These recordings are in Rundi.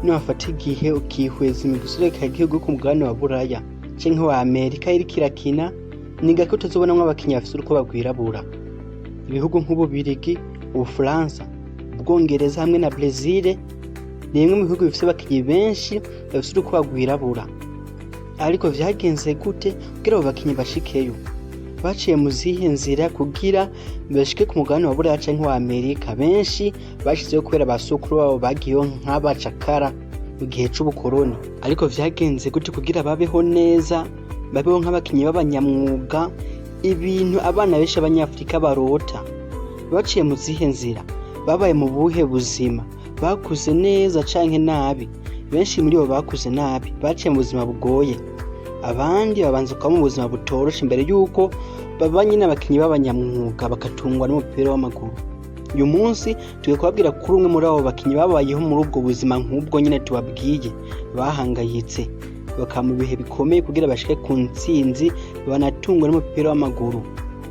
Niwafata igihe ukihweza imigwi iserukiragihugu ku mugabane wa Buraya canke wa Amerika iriko irakina, ni gake utazobonamwo abakinyi bafise urukoba rwirabura. Ibihugu nk'Ububirigi, Ubufaransa, Ubwongereza hamwe na Brezil ni bimwe mu bihugu bifise abakinyi benshi bafise urukoba rwirabura. Ariko vyagenze gute kugira abo bakinyi bashikeyo? Baciye mu zihe nzira kugira bashike ku mugabane wa Buraya canke wa Amerika? Benshi bashizeyo kubera ba sokuru babo bagiyeyo nk'abacakara mu gihe c'ubukoroni. Ariko vyagenze gute kugira babeho neza, babeho nk'abakinyi b'abanyamwuga, ibintu abana benshi b'abanyafrika barota? Baciye mu zihe nzira? Babaye mu buhe buzima? Bakuze neza canke nabi? Benshi muri bo bakuze nabi, baciye mu buzima bugoye. Abandi babanza kuba mu buzima butoroshe imbere yuko baba nyene abakinyi b'abanyamwuga, bagatungwa n'umupira w'amaguru. Uyu munsi tugiye kubabwira kuri umwe muri abo bakinyi babayeho muri ubwo buzima nk'ubwo nyene tubabwiye, bahangayitse, bakaba mu bihe bikomeye kugira bashike ku ntsinzi, banatungwe n'umupira w'amaguru.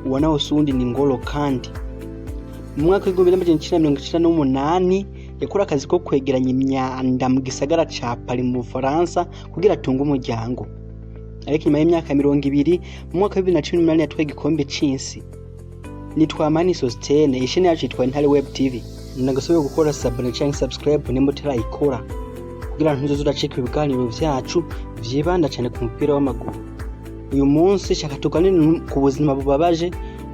Uwo nawo si uwundi, ni Ngolo Kante. Mu mwaka w'1998 yakora akazi ko kwegeranya imyanda mu gisagara ca Paris mu Bufaransa kugira atunge umuryango. Ariko inyuma y'imyaka 20, mu mwaka wa 2018, yatwaye igikombe c'isi. Nitwa Mani Sostene, ishene yacu yitwa Intare Web TV. Ndagasubire gukora s'abonner canke subscribe nimba utarayikora, kugira ntuzoze uracika ibiganiro vyacu vyibanda cane ku mupira w'amaguru. Uyu munsi shaka tuganire ku buzima bubabaje,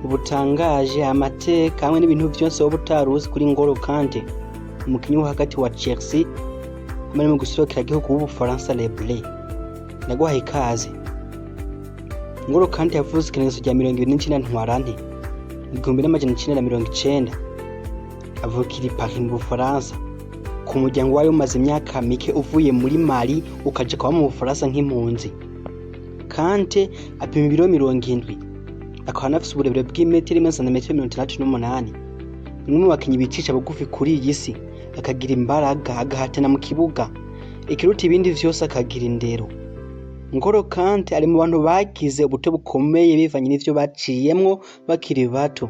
butangaje, amateka hamwe n'ibintu vyose woba utaruzi kuri Ngolo Kante, umukinyi wo hagati wa Chelsea hamwe no mu gihugu w'Ubufaransa, Les Bleus. Ndaguhaye ikaze. Ngolo Kante yavutse igenekerezo rya 29 Ntwarante 1990, avukira i Paris mu Bufaransa, ku muryango wari umaze imyaka mike uvuye muri Mali ukaja kuba mu Bufaransa nk'impunzi. Kante apima ibiro 70, akaba anafise uburebure bw'imetero 1 santimetero 68. Ni umwe mu bakinyi bicisha bugufi kuri iyi si, akagira imbaraga, agahatana mu kibuga, ikiruta ibindi vyose akagira indero. Ngolo Kante ari mu bantu bagize ubuto bukomeye bivanye n'ivyo baciyemwo bakiri bato.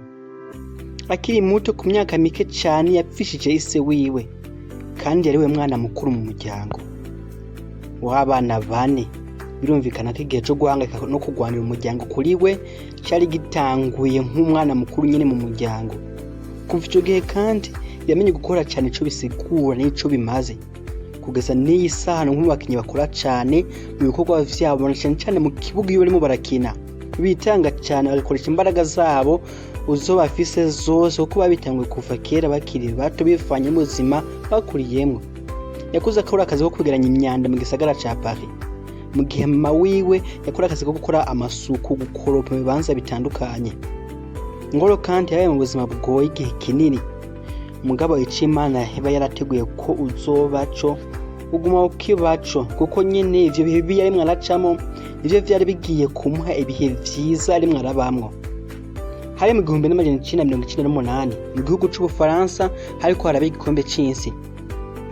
Akiri muto, ku myaka mike cane, yapfishije ise wiwe, kandi yari we mwana mukuru mu muryango w'abana bane. Birumvikana ko igihe co guhangayika no kurwanira umuryango kuri we cari gitanguye nk'umwana mukuru nyene mu muryango. Kuva ico gihe kandi yamenye gukora cane, ico bisigura n'ico bimaze. Kugeza n'iyi saha ni umwe mu bakinyi bakora cane mu bikorwa vyabo, na cane cane mu kibuga iyo barimo barakina. Bitanga cane, bagakoresha imbaraga zabo uzo bafise zose, kuko babitanguye kuva kera bakiri bato, bivanye n'ubuzima bakuriyemwo. Yakuze akora akazi ko kwegeranya imyanda mu gisagara ca Paris, mu gihe mama wiwe yakora akazi ko gukora amasuku, gukoropa mu bibanza bitandukanye. Ngolo Kante yabaye mu buzima bugoye igihe kinini, mugabo ico Imana yaheba yarateguye ko uzoba co uguma ukibaco, kuko nyene ivyo bihe bibi yarimwo aracamo nivyo vyari bigiye kumuha ibihe vyiza arimwo arabamwo. Hari mu 1998, mu gihugu c'Ubufaransa hariko haraba igikombe c'isi.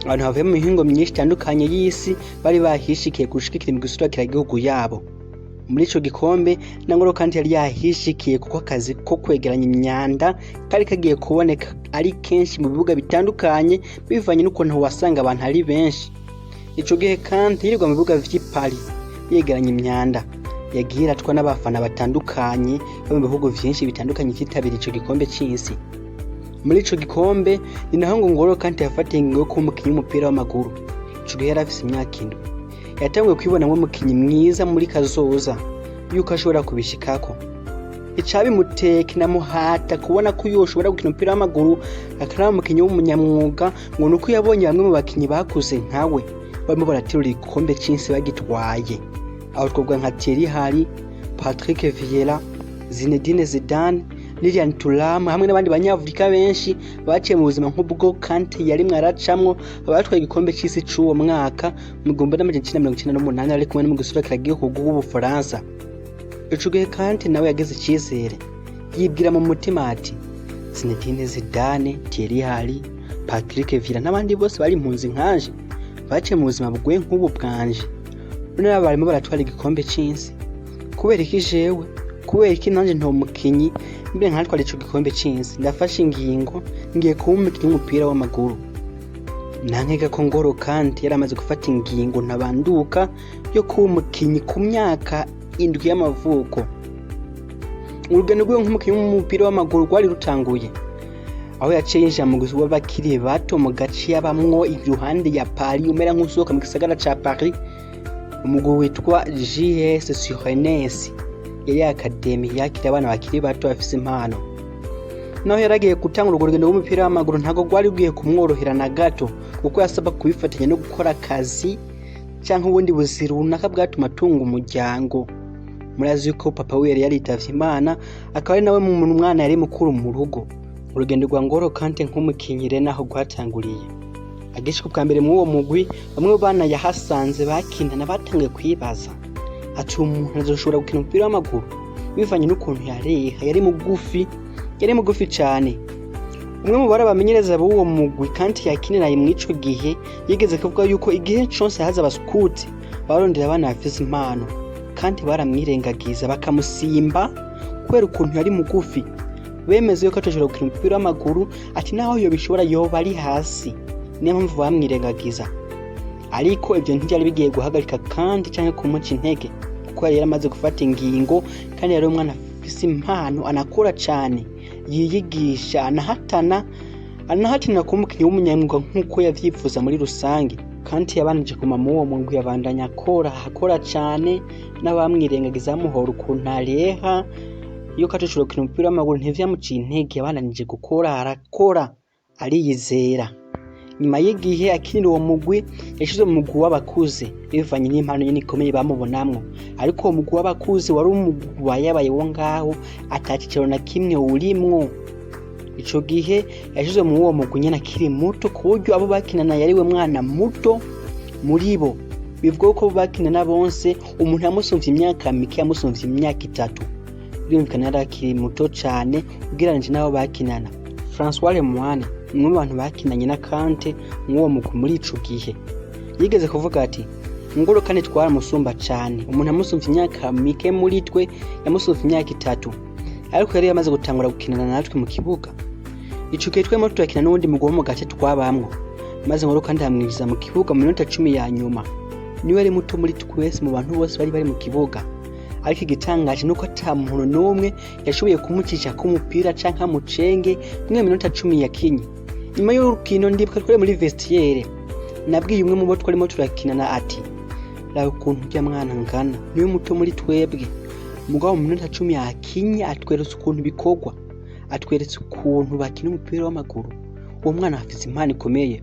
Abantu bavuye mu mihingo myinshi itandukanye y'isi bari bahishikiye gushigikira imigwi iserukiragihugu yabo. Muri ico gikombe na Ngolo Kante yari yahishikiye, kuko akazi ko kwegeranya imyanda kari kagiye kuboneka ari kenshi mu bibuga bitandukanye, bivanye n'ukuntu wasanga abantu ari benshi. Ico gihe kandi yirirwa mu bibuga vy'i Paris yegeranya imyanda yagiye iratwa n'abafana batandukanye bo mu bihugu vyinshi bitandukanye vyitabiriye ico gikombe c'isi. Muri ico gikombe ni naho ngo Ngolo Kante yafatiye ingingo yo kuba umukinyi w'umupira w'amaguru. Ico gihe yari afise imyaka 7. Yatanguye kwibonamwo umukinyi mwiza muri kazoza, yuko ashobora kubishikako. Icabimuteye kinamuhata kubona ko yoshobora gukina umupira w'amaguru akanaba umukinyi w'umunyamwuga, ngo nuko yabonye bamwe mu bakinyi bakuze nkawe barimo baraterura igikombe c'isi bagitwaye. Aho twovuga nka Thierry Henry, Patrick Vieira, Zinedine Zidane, Lilian Thuram hamwe n'abandi banyafurika benshi baciye mu buzima nk'ubwo Kante yarimwo aracamwo, abatwaye igikombe c'isi c'uwo mwaka mu 1998 ari kumwe n'umugwi serukiragihugu w'Ubufaransa. Ico gihe Kante nawe yagize icizere, yibwira mu mutima ati: "Zinedine Zidane, Thierry Henry, Patrick Vieira n'abandi bose bari impunzi nkanje, baciye mu buzima bugoye nk'ubu bwanje, none aba barimo baratwara igikombe c'isi. Kubera iki jewe, kubera iki nanje nto mukinyi mbere nkatwara ico gikombe c'isi? Ndafashe ingingo, ngiye kuba umukinyi w'umupira w'amaguru." Ntankeka ko Ngolo Kante yari amaze gufata ingingo ntabanduka yo kuba umukinyi ku myaka 7 y'amavuko. Urugendo rwiwe nk'umukinyi w'umupira w'amaguru rwari rutanguye aho yaciye yinjira mu mugwi w'abakiri bato mu gace yabamwo iruhande ya Paris, umera nk'usohoka mu gisagara ca Paris, umugwi witwa JS Suresnes. Yari académie yakira abana bakiri bato bafise impano. Naho yaragiye gutanga urwo rugendo rw'umupira w'amaguru, ntabwo rwari rugiye kumworohera na gato, kuko yasaba kubifatanya no gukora akazi canke ubundi buzi runaka bwatuma atunga umuryango. Murazi ko papa we yari yaritavye Imana, akaba ari nawe mu mwana yari mukuru mu rugo. Urugendo rwa Ngolo Kante nk'umukinyi rero naho rwatanguriye. Agishika ubwa mbere muri uwo mugwi, bamwe mu bana yahasanze bakinana batanguye kwibaza ati: "Uwo muntu azoshobora gukina umupira w'amaguru?" Bivanye n'ukuntu yareha, yari mugufi, yari mugufi cane. Umwe mu bari abamenyereza b'uwo mugwi Kante yakinira mw'ico gihe yigeze kuvuga yuko igihe cose haza abaskuti barondera abana bafise impano, kandi baramwirengagiza bakamusimba kubera ukuntu yari mugufi. Bemeze yuko atoshobora gukina umupira w'amaguru, ati naho yobishobora yoba ari hasi, niyo mpamvu bamwirengagiza. Ariko ivyo ntivyari bigiye guhagarika kandi canke kumuca intege, kuko yari yaramaze gufata ingingo, kandi yari umwana afise impano, anakora cane, yiyigisha, anahatanira kuba umukinyi w'umunyamwuga nk'uko yavyifuza muri rusange. Kandi yabanije kuguma muri uwo mugwi, abandanya akora, akora cane, n'abamwirengagiza bamuhora ukuntu areha, yuko atoshobora gukina umupira w'amaguru, ntivyamuciye intege. Yabandanije gukora, arakora, ariyizera. Nyuma y'igihe akinira uwo mugwi, yashizwe mu mugwi w'abakuze bivanye n'impano nyene ikomeye bamubonamwo. Ariko uwo mugwi w'abakuze wari umugwi wayabaye wo ngaho, ata cicaro na kimwe urimwo. Ico gihe yashizwe muri uwo mugwi nyene akiri muto, ku buryo abo bakinana yari we mwana muto muri bo. Bivugwa ko abo bakinana bonse, umuntu yamusumvye imyaka mike yamusumvye imyaka 3. Birumvikana yari akiri muto cane ugereranije n'abo bakinana. Francois Lemoine, umwe mu bantu bakinanye na Kante mw'uwo mugwi muri ico gihe, yigeze kuvuga ati: "Ngolo Kante twaramusumba cane. Umuntu yamusumvye imyaka mike muri twe yamusumvye imyaka 3, ariko yari yamaze gutangura gukinana natwe mu kibuga. Ico gihe twarimo turakina n'uwundi mugwi wo mu gace twabamwo, maze Ngolo Kante amwinjiza mu kibuga mu minota 10 ya nyuma. Niwe yari muto muri twese, mu bantu bose bari bari mu kibuga. Ariko igitangaje nuko ata muntu n'umwe yashoboye kumucishako umupira canke amucenge mw'iyo minota 10 yakinye. Nyuma y'urukino, ndibuka twari muri vestiaire, nabwiye umwe mu bo twarimo turakinana ati: 'Raba ukuntu urya mwana angana, niwe muto muri twebwe, mugabo mu minota 10 yakinye atweretse ukuntu bikorwa, atweretse ukuntu bakina umupira w'amaguru. Uwo mwana afise impano ikomeye.'"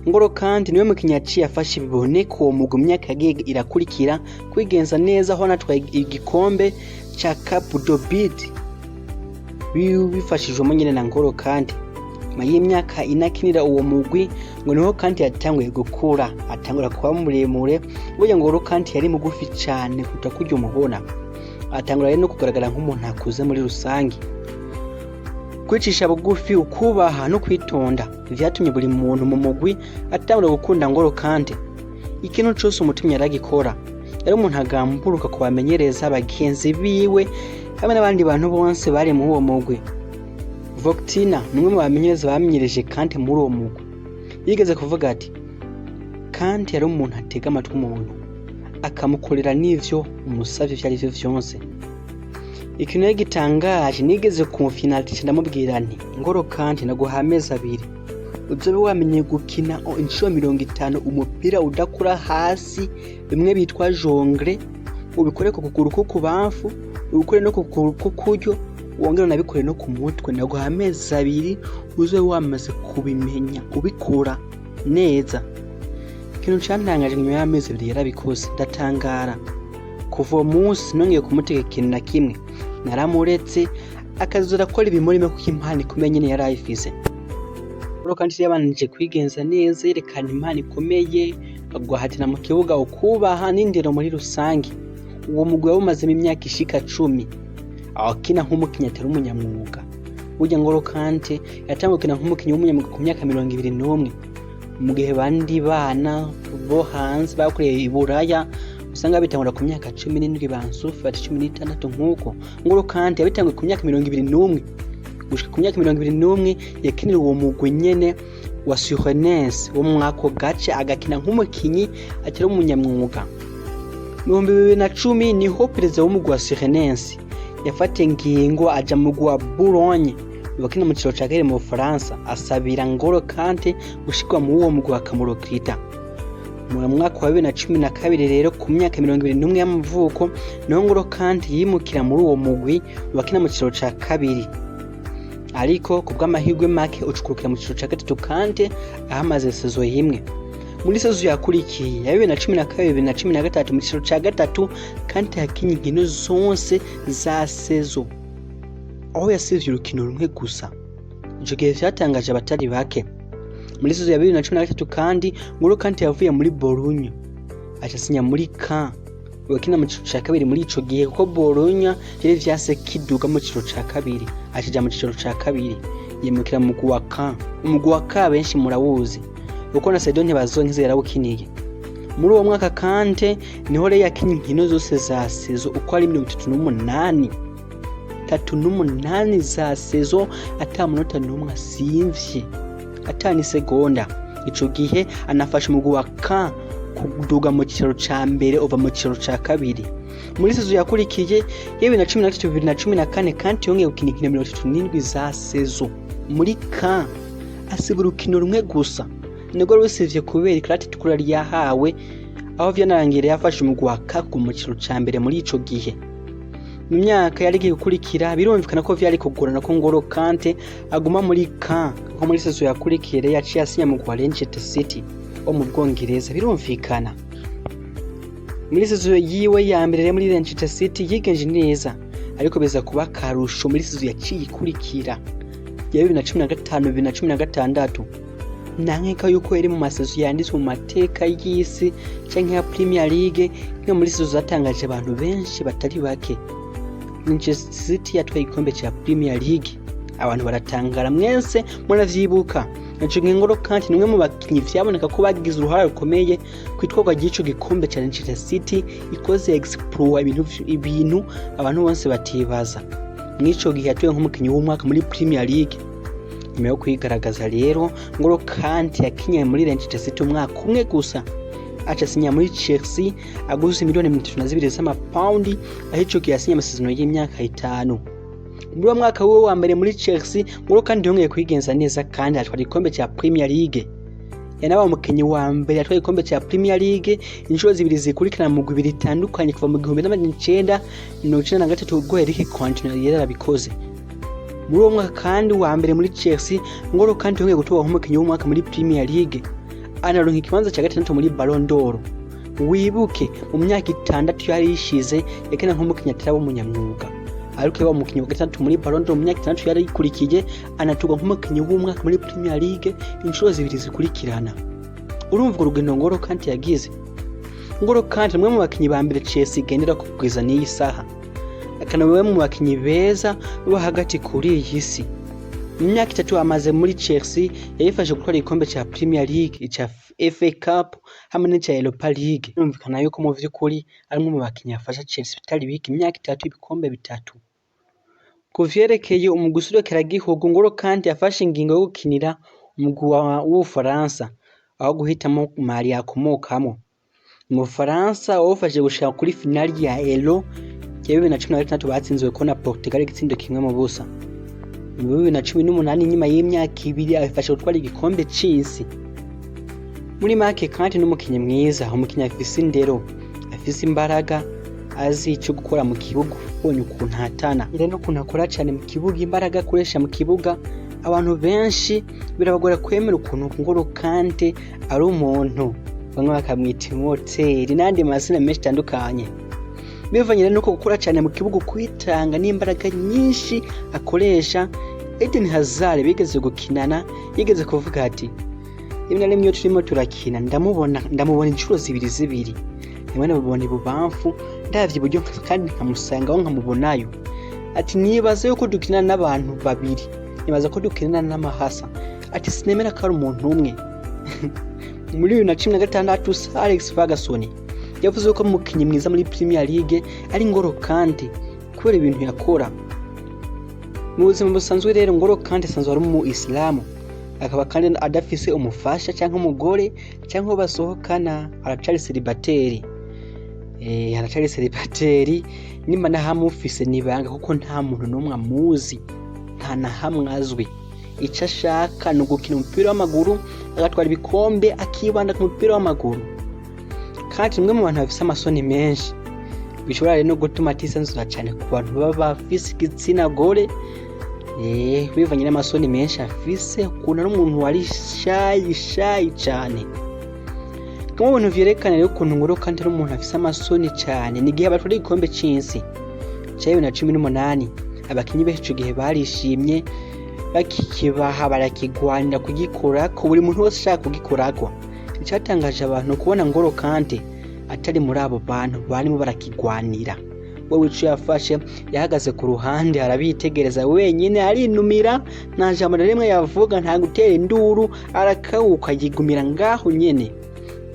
Ngolo Kante niwe mukinyi yaciye afasha biboneka uwo mugwi mu myaka yagiye irakurikira kwigenza neza, aho anatwaye igikombe ca Coupe de Bid bifashijwemo nyene na Ngolo Kante. Nyuma y'imyaka 4 akinira uwo mugwi, ngo niho Kante yatanguye gukura, atangura kuba muremure. Burya Ngolo Kante yari mugufi cane kuruta kurya umubona, atangura rero no kugaragara nk'umuntu akuze muri rusange. Kwicisha bugufi, ukubaha no kwitonda vyatumye buri muntu mu mugwi atangura gukunda Ngolo Kante. Ikintu cose umutumye yaragikora. Yari umuntu agamburuka kubamenyereza, bagenzi biwe hamwe n'abandi bantu bonse bari muri uwo mugwi. Voctina ni umwe mu bamenyereza bamenyereje Kante muri uwo mugwi. Yigeze kuvuga ati: "Kante yari umuntu atega amatwi umuntu, akamukorera n'ivyo umusavye ivyo arivyo vyonse. Ikintu rero gitangaje, nigeze kumufinalisha ndamubwira nti: 'Ngolo Kante, naguha amezi 2 uzobe wamenye gukina inshuro 50 umupira udakura hasi, bimwe bitwa jongle, ubikore ku kuguru k'ukubamfu, ubikore no ku kuguru k'ukuryo, wongere unabikore no ku mutwe. Naguha amezi 2 uzobe wamaze kubimenya, ubikora neza.' Ikintu cantangaje, nyuma y'amezi 2 yarabikoze, ndatangara. Kuva uwo munsi nongeye kumutegeka ikintu na kimwe, naramuretse akazoza arakora ibimurimo, kuko impano ikomeye nyene yari ayifise." Ngolo Kante yabandanije kwigenza neza, yerekana impano ikomeye, agahatana mu kibuga, ukubaha n'indero muri rusange. Uwo mugwi yawumazemo imyaka ishika 10 akina nk'umukinyi atari umunyamwuga. Burya Ngolo Kante yatanguye gukina nk'umukinyi w'umunyamwuga ku myaka 21, mu gihe bandi bana bo hanze bakoreye i Buraya usanga bitangura ku myaka 17, ba Ansu Fati 16 nk'uko. Ngolo Kante yabitanguye ku myaka 21. Gushika ku myaka 21 yakinira uwo mugwi nyene wa Suresnes wo mwako gace, agakina nk'umukinyi atari umunyamwuga. Mu 2010 niho perezida w'umugwi wa Suresnes yafata ingingo aja mu mugwi wa Boulogne bakina mu cicaro ca kabiri mu Bufaransa, asabira Ngolo Kante gushirwa mu uwo mugwi bakamurecruta. Mu mwaka wa 2012 rero, ku myaka 21 y'amavuko, niho Ngolo Kante yimukira muri uwo mugwi bakina mu cicaro ca kabiri, ariko ku bw'amahirwe make ucukurukira mu cicaro ca gatatu. Kante ahamaze saison imwe. Muri saison yakurikiye ya 2012 2013, mu cicaro ca gatatu, Kante yakinye inkino zose za saison, aho yasivye urukino rumwe gusa. Ico gihe vyatangaje abatari bake. Muri saison ya 2013 kandi, Ngolo Kante yavuye muri Bologna aca asinya muri Caen bakina mu cicaro ca kabiri muri ico gihe, kuko Bologna vyari vyase kiduga mu cicaro ca kabiri, aca mu cicaro ca kabiri, yimukira mu mugwi wa Caen. Umugwi wa Caen benshi murawuzi, kuko na Saido Ntibazonkiza yarawukiniye. Muri uwo mwaka Kante niho rero yakinye inkino zose za saison uko ari 38, 38 za saison, ata munota n'umwe asimvye, ata n'isegonda. Ico gihe anafasha umugwi wa Caen kuduga mu cicaro ca mbere uva mu cicaro ca kabiri. Muri saison yakurikiye ya 2013 2014, Kante yongeye gukina inkino 37 za saison muri Caen, asiba urukino rumwe gusa, nibwo rusivye kubera ikarata itukura ryahawe, aho vyanarangiye yafashe umugwi wa Caen mu cicaro ca mbere muri ico gihe. Mu myaka yari igiye gukurikira, birumvikana ko vyari kugorana ko Ngolo Kante aguma muri Caen, kuko muri saison yakurikiye rero yaciye asinya mu wa Leicester City wo mu Bwongereza. Birumvikana, muri saison yiwe ya mbere rero muri Leicester City yigenje neza, ariko biza kuba akarusho muri saison yaciye ikurikira ya 2015 2016. Nankeka yuko yari mu masaison yanditswe mu mateka y'isi canke ya Premier League, imwe muri saison zatangaje abantu benshi batari bake. Manchester City yatwaye igikombe ca Premier League, abantu baratangara, mwese muravyibuka. Ico gihe Ngolo Kante ni umwe mu bakinyi vyaboneka ko bagize uruhara rukomeye kwitwarwa ry'ico gikombe ca Manchester City, ikoze exploit, ibintu abantu bose batibaza. Mw'ico gihe yatowe nk'umukinyi w'umwaka muri Premier League. Nyuma yo kwigaragaza rero, Ngolo Kante yakinye muri Leicester City umwaka umwe gusa, aca asinya muri Chelsea aguze miliyoni 32 z'amapawundi, aho ico gihe yasinye amasezerano y'imyaka 5. Muri uwo mwaka wiwe wa mbere muri Chelsea, Ngolo Kante yongeye kwigenza neza kandi atwara igikombe ca Premier League. Yanabaye umukinyi wa mbere yatwaye igikombe ca Premier League inshuro zibiri zikurikirana mu migwi ibiri itandukanye kuva mu 1993, ubwo Eric Cantona yari yarabikoze. Muri uwo mwaka kandi wa mbere muri Chelsea, Ngolo Kante yongeye gutorwa nk'umukinyi w'umwaka muri Premier League, anaronka ikibanza ca gatandatu muri Ballon d'Or. Wibuke mu myaka 6 yari ishize yakina nk'umukinyi ataraba umunyamwuga, ariko yabaye umukinyi wa gatandatu muri Ballon d'Or mu myaka 6 yari ikurikiye, anatorwa nk'umukinyi w'umwaka muri Premier League inshuro zibiri zikurikirana. Urumva urwo rugendo Ngolo Kante yagize. Ngolo Kante ni umwe mu bakinyi ba mbere Chelsea igendera kugeza n'iyi saha, akanaba umwe mu bakinyi beza bo hagati kuri iyi si. Mu myaka 3 amaze muri Chelsea, yayifashe gutwara igikombe ca Premier League, ica FA Cup hamwe n'ica Europa League. Birumvikana yuko mu vy'ukuri ari umwe mu bakinyi bafasha Chelsea bitari bike. Imyaka 3, ibikombe bitatu. Ku vyerekeye umugwi userukiragihugu, Ngolo Kante yafashe ingingo yo gukinira umugwi w'Ubufaransa aho guhitamwo Mali akomokamwo. Mu Bufaransa wawufashije gushika kuri finali ya Euro ya 2016, batsinzweko na Portugal igitsindo 1-0. Mu 2018, inyuma y'imyaka 2, abifasha gutwara igikombe c'isi. Muri make, Kante n'umukinyi mwiza, umukinyi afise indero, afise imbaraga, azi ico gukora mu kibuga. Ubonye ukuntu ahatana rero n'ukuntu akora cane mu kibuga, imbaraga akoresha mu kibuga, abantu benshi birabagora kwemera ukuntu Ngolo Kante ari umuntu, bamwe bakamwita imoteri n'ayandi mazina menshi atandukanye, bivanye rero nuko gukora cane mu kibuga, kwitanga n'imbaraga nyinshi akoresha. Eden Hazard bigeze gukinana yigeze kuvuga ati: "Rimwe na rimwe iyo turimo turakina ndamubona, ndamubona inshuro zibiri zibiri, rimwe ndamubona ibubamfu, ndavye iburyo kandi nkamusangaho nkamubonayo." Ati: "Nibaza yuko dukinana n'abantu babiri, nibaza ko dukinana n'amahasa." Ati: "Sinemera ko ari umuntu umwe." Muri 2016, Sir Alex Ferguson yavuze ko umukinyi mwiza muri Premier League ari Ngolo Kante kubera ibintu yakora. Mu buzima busanzwe rero, Ngolo Kante asanzwe ari umu isilamu, akaba kandi adafise umufasha canke umugore canke uwo basohokana, aracari célibataire. Aracari célibataire. Nimba nahamufise nibanga, kuko nta muntu n'umwe amuzi, nta na hamwe azwi. Ico ashaka ni ugukina umupira w'amaguru, agatwara ibikombe, akibanda ku mupira w'amaguru. Kandi ni umwe mu bantu bafise amasoni menshi, bishobora rero no gutuma atisanzura cane ku bantu baba bafise igitsina gore, bivanye n'amasoni menshi afise, ukuntu ari umuntu wari shy shy cane. Kimwe mu bintu vyerekana rero ukuntu Ngolo Kante ari umuntu afise amasoni cane, ni igihe batwara igikombe c'isi ca 2018. Abakinyi benshi ico gihe barishimye, bakikibaha barakigwanira kugikorako, buri muntu wese ashaka kugikorako. Icatangaje abantu, kubona Ngolo Kante atari muri abo bantu barimo barakigwanira. Wewe ico yafashe, yahagaze ku ruhande, arabitegereza wenyine, arinumira, nta jambo na rimwe yavuga, nta gutera induru, arakawuka, yigumira ngaho nyene,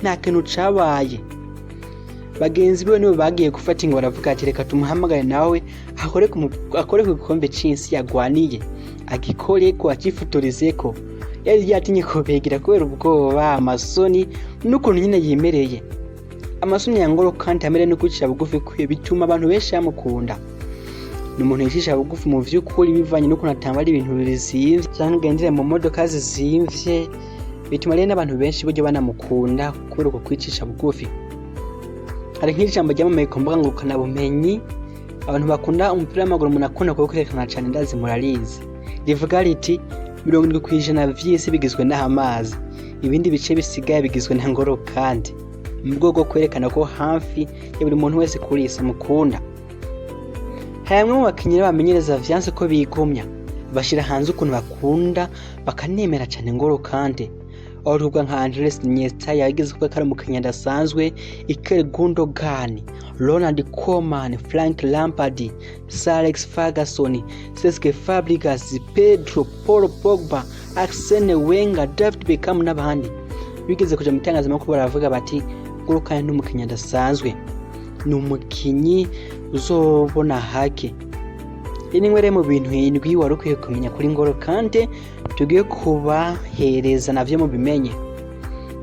nta kintu cabaye. Bagenzi biwe nibo bagiye gufata ingo, baravuga ati: "Reka tumuhamagare nawe akore ku gikombe c'isi yagwaniye, agikoreko, acifotorezeko." Yari yatinye kubegera kubera ubwoba, amasoni n'ukuntu nyine yimereye. Amasoni ya Ngolo Kante hamwe no kwicisha bugufi kwiwe bituma abantu benshi bamukunda. Ni umuntu yicisha bugufi mu vy'ukuri, bivanye n'ukuntu atambara ibintu bizimvye canke agendera mu modoka zizimvye. Bituma rero n'abantu benshi burya banamukunda kubera uko kwicisha bugufi. Hari nk'ijambo ryamamaye ku mbuga ngurukanabumenyi, abantu bakunda umupira w'amaguru munakunda kuwukwerekana cane, ndazi murarizi, rivuga riti: "70% vy'isi bigizwe n'amazi, ibindi bice bisigaye bigizwe na Ngolo Kante", mu rwego rwo kwerekana ko hafi ya buri muntu wese kuri iyi si amukunda. Hari bamwe mu bakinyi bamenyereza vyanse ko bigumya, bashira hanze ukuntu bakunda bakanemera cane Ngolo Kante, aho tuvuga nka Andres Iniesta yageze kuvuga ko ari umukinyi adasanzwe, Iker Gundogan, Ronald Koeman, Frank Lampard, Sir Alex Ferguson, Cesc Fabregas, Pedro, Paul Pogba, Arsene Wenger, David Beckham n'abandi bigeze kuja mu itangazamakuru baravuga bati: "Ngolo Kante ni umukinyi adasanzwe, ni umukinyi uzobona hake." Iyi ni imwe mu bintu indwi wari ukwiye kumenya kuri Ngolo Kante tugiye kubahereza, navyo mubimenye.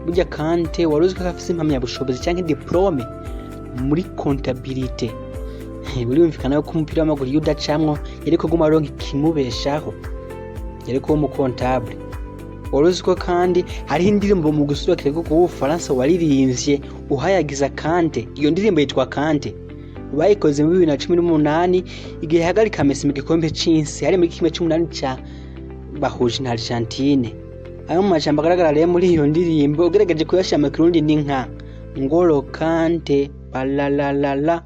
Burya Kante, wari uzi ko afise impamyabushobozi canke diplôme muri comptabilité? Birumvikana ko umupira w'amaguru iyo udacamwo yari kuguma aronka ikimubeshaho, yari kuba umu comptable. Wari uzi ko kandi hariho indirimbo mu gusurukira bw'Ubufaransa waririmbye uhayagiza Kante? Iyo ndirimbo yitwa Kante, bayikoze muri 2018 igihe yahagarika Messi mu gikombe c'isi, hari muri 1/8 ca bahuje na Argentine. Amwe mu majambo agaragara rero muri iyo ndirimbo, ugerageje kuyashira mu Kirundi, ni nka: "Ngolo Kante balalalala,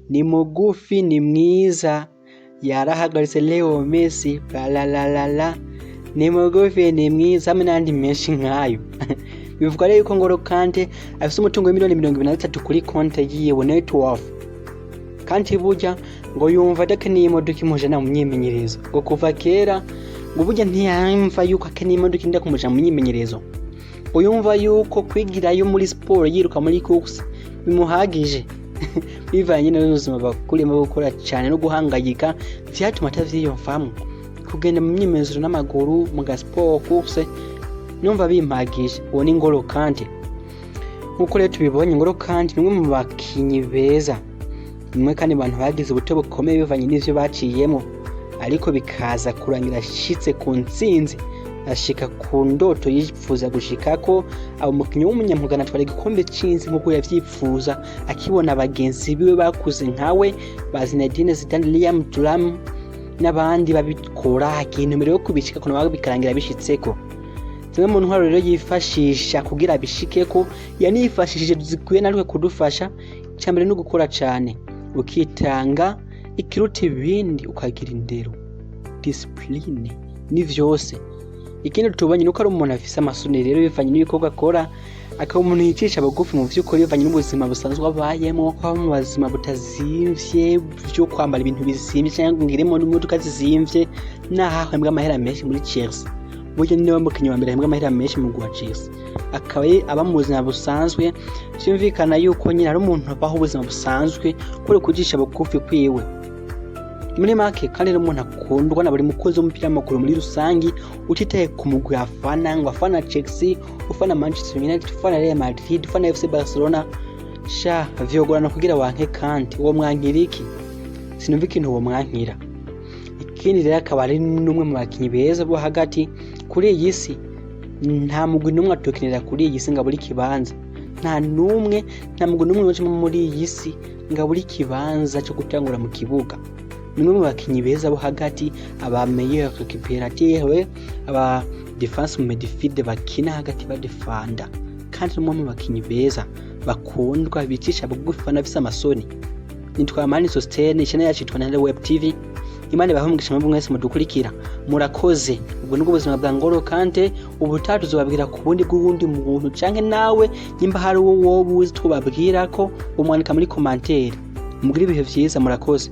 ni mugufi, ni mwiza, yarahagaritse Leo Messi, balalalala, ni mugufi, ni mwiza", hamwe n'ayandi menshi nkayo. Bivugwa rero yuko Ngolo Kante afise umutungo w'imiliyoni 23 kuri konte yiwe, net worth. Kandi burya ngo yumva adakeneye imodoka imujana mu myimenyerezo, ngo kuva kera ngo burya ntiyumva yuko akeneye imodoka inda kumujana mu myimenyerezo, ngo yumva yuko kwigirayo muri siporo, yiruka muri course, bimuhagije, bivanye n'ubuzima bakuriyemo, gukora cyane no guhangayika vyatuma atavyiyumvamwo. Kugenda mu myimenyerezo n'amaguru mu gasiporo, course, numva bimpagije. Uwo ni Ngolo Kante. Nk'uko rero tubibonye, Ngolo Kante ni umwe mu bakinyi beza, umwe kandi bantu bagize ubuto bukomeye bivanye n'ivyo baciyemo, ariko bikaza kurangira ashitse ku ntsinzi, ashika ku ndoto yifuza gushikako, aba umukinyi w'umunyamugana, atwara igikombe c'isi nk'uko yavyipfuza, akibona bagenzi biwe bakuze nkawe ba Zinedine Zidane, Lilian Thuram n'abandi babikora, agira yo kubishikako, nabo bikarangira bishitseko. Zimwe mu ntwaro rero yifashisha kugira abishikeko, yanifashishije, zikwiye natwe kudufasha: icambere ni ugukora cane, ukitanga, ikiruta ibindi ukagira indero, discipline ni vyose. Ikindi tubonye nuko ari umuntu afise amasoni rero, bivanye n'ibikorwa akora, akaba umuntu yicisha bugufi mu vy'ukuri, bivanye n'ubuzima busanzwe abayemwo, ko aba mu buzima butazimvye vyo kwambara ibintu bizimvye canke ngo ngiremo n'imodoka zizimvye, naho ahembwa amahera menshi muri Chelsea. Burya niwe mukinyi wa mbere ahembwa amahera menshi mu mugwi wa Chelsea, akaba aba mu buzima busanzwe. Vyumvikana yuko nyine ari umuntu abaho ubuzima busanzwe kubera kucisha bugufi kwiwe. Muri make kandi n'umuntu akundwa na buri mukozi w'umupira w'amaguru muri rusangi, utitaye ku mugwi afana, ngo afana Chelsea, ufana Manchester United, ufana Real Madrid, ufana FC Barcelona, sha vyogorana kugira wanke Kante. Uwo mwankira iki? Sinumva ikintu uwo mwankira. Ikindi rero, akaba ari n'umwe mu bakinyi beza bo hagati kuri iyi si. Nta mugwi n'umwe atokinira kuri iyi si ngo abure ikibanza. Nta n'umwe, nta mugwi n'umwe wacamo muri iyi si ngo abure ikibanza cyo gutangura mu kibuga. Ni umwe mu bakinyi beza bo hagati, aba meilleur récupérateur, aba défense midfield, bakina hagati badefanda. Kandi ni umwe mu bakinyi beza bakundwa, bicisha bugufi, banafise amasoni. Nitwa Mani Sostene, channel yacu yitwa Ntare Web TV. Imana ibahe umugisha mwebwe mwese mudukurikira. Murakoze. Ubwo nibwo buzima bwa Ngolo Kante. Ubutaha tuzobabwira ku bundi bw'uwundi muntu, canke nawe nyimba hari uwo woba uzi tubabwira ko umwandika muri commentaire. Mugire ibihe vyiza, murakoze.